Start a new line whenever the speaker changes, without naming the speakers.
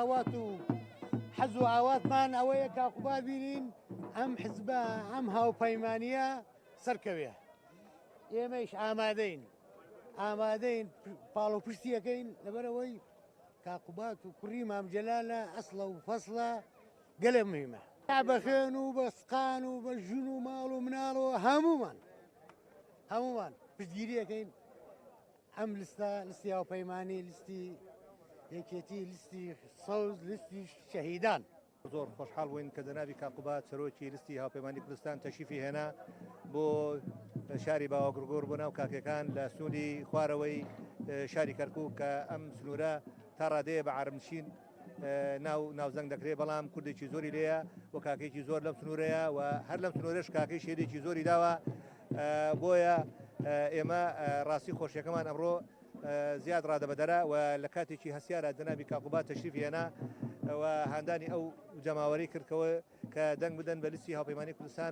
ئاوات و حەز و ئاواتمان ئەوەیە کاک قوباد بینین ئەم حزبە ئەم هاوپەیمانیە سەرکەوێ. ئێمەیش ئامادەین ئامادەین پاڵەوپشتیەکەین لەبەرئەوەی کاک قوباد و کوڕی مام جەلالە ئەسڵە و فەسڵە گەلێ مهمە. بە خوێن و بە سقان و بە ژن و ماڵ و مناڵەوە هەموومان هەموومان پشتگیریەکەین ئەم لستە لستی هاوپەیمانی لستی یەکێتی لستی سەوز لستی شەهیدان.
زۆر خۆشحاڵ بووین کە جەنابی کاک قوباد سەرۆکی لستی هاوپەیمانی کوردستان تەشریفی هێنا بۆ شاری باوەگڕگوڕ بۆ ناو کاکەکان لە سنووری خوارەوەی شاری کەرکوک کە ئەم سنوورە تا ڕادەیە بە عەرەبنشین ناو ناوزەنگ دەکرێت بەڵام کوردێکی زۆری لێیە و کاکێکی زۆر لەم سنوورەیە و هەر لەم سنوورەش کاکەی شێرێکی زۆری داوە بۆیە ئێمە ڕاستی خۆشیەکەمان ئەمڕۆ زیاد ڕادەبەدەرە و لە کاتێکی هەستیارە جەنابی کاک قوباد تەشریفی هێنا و هاندانی ئەو جەماوەرەی کرد کە دەنگ بدەن بە لیستی هاوپەیمانی کوردستان.